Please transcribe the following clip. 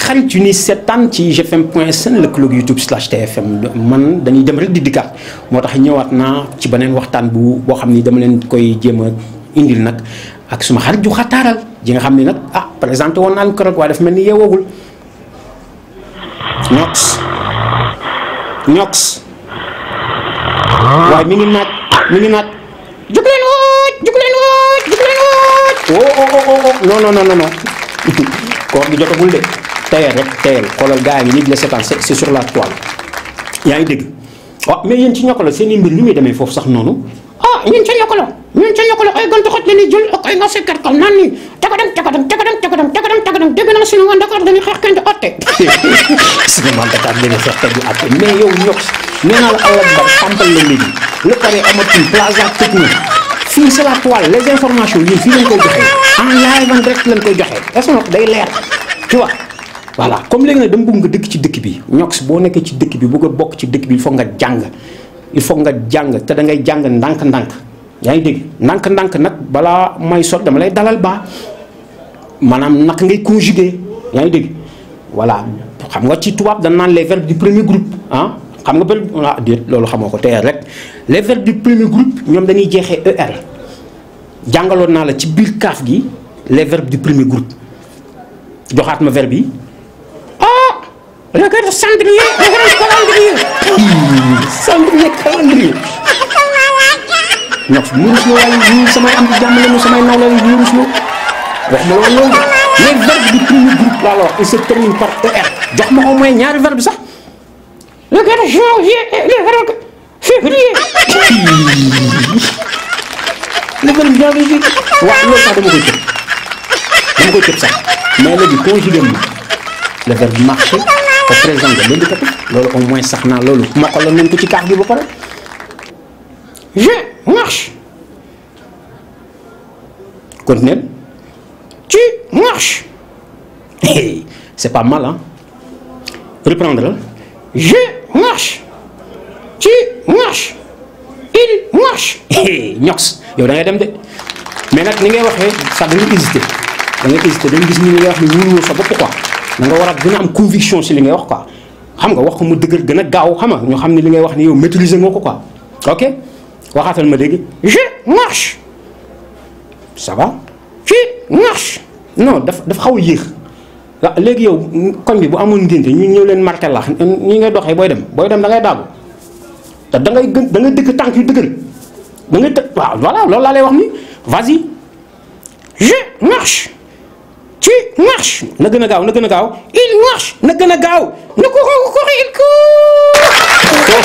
xarit yu ni seetaan ci gfm.sn lëkkaloog youtube/tfm man dañuy dem rek di dikkaat moo tax ñëwaat naa ci beneen waxtaan boo xam ni dama leen koy jéem a indil nag ak suma xarit ju xataaral ji nga xam ni nag présenté woon naa ko rek waaye dafa mel ni yeewoogul ñox waaye mi ngi naaj jug leen non koor gi jotagul de tayal xoolal gars yi nii di la seetaan c'est sur la toile yaa ngi dégg waaw mais yéen ci ñokkalo seen i mbir li muy demee foofu sax noonu ñun ca ñokkalo ay gant xoj la ñuy jël ak ay nga sekkat kam naan ni tagadam dégg naa suñu waa Dakar dañuy xeex kenn di atte suñu waa Dakar dañuy xeex kenn di atte mais yow ñox nee naa la Allah bar tàmpal la léegi le pare amatul plaza technique fii c'est la toile les informations yéen fii lañ koy joxee en live en direct lañ koy joxee est-ce que day leer tu vois voilà comme léegi nag dama bëgg nga dëkk ci dëkk bi ñox boo nekkee ci dëkk bi bëgg a bokk ci dëkk bi il faut nga jàng te da ngay jàng ndànk-ndànk yaa ngi dégg ndànk-ndànk nag balaa may sot dama lay dalal baa maanaam naka ngay conjuguer yaa ngi dégg voilà xam nga ci tubaab dañ naan les verbes du premier groupe xam nga bëri déet loolu xamoo ko tey rek les verbes du premier groupe ñoom dañuy jeexee er jàngaloon naa la ci biir kaaf gi les verbes du premier groupe joxaat ma verbe yi le grand calendrier ñox mu rus la waaye ñii samay am di jàmm lañu samay naw lañu ñu rus la wax ma loolu les verbes du premier groupe laa la wax il se termine par er jox ma au moins ñaari verbe sax le gars janvier et le verbe février le verbe janvier waaw loolu sax dama koy tëb sax mais léegi conjugué ma le verbe marcher au présent de l'indicatif loolu au moins sax naa loolu mokkaloon nañ ko ci kaaf gi ba pare je marche continuez tu marches c'est pas mal reprendre je marche tu marches il marche ñox yow da ngay dem de mais nag ni ngay waxee sax da ngay hésiter dañu gis ni ngay wax ni wóoruloo sa bopp quoi da nga war a gën a am conviction si li ngay wax quoi xam nga wax ko mu dëgër gën a gaaw xam nga ñu xam ne li ngay wax ni yow maîtriser nga ko quoi ok waxaatal ma dégg je marche ça va tu marches non dafa xaw a yéex léegi yow koñ bi bu amoon ngénte ñu ñëw leen marqué la ñi ngay doxee booy dem da ngay daagu te da ngay dëkk tànk yu dëgër da ngay të waaw voilà loolu laa lay wax ni vas-y je marche tu marches na gën a gaaw il marche na gën a gaaw na ko il court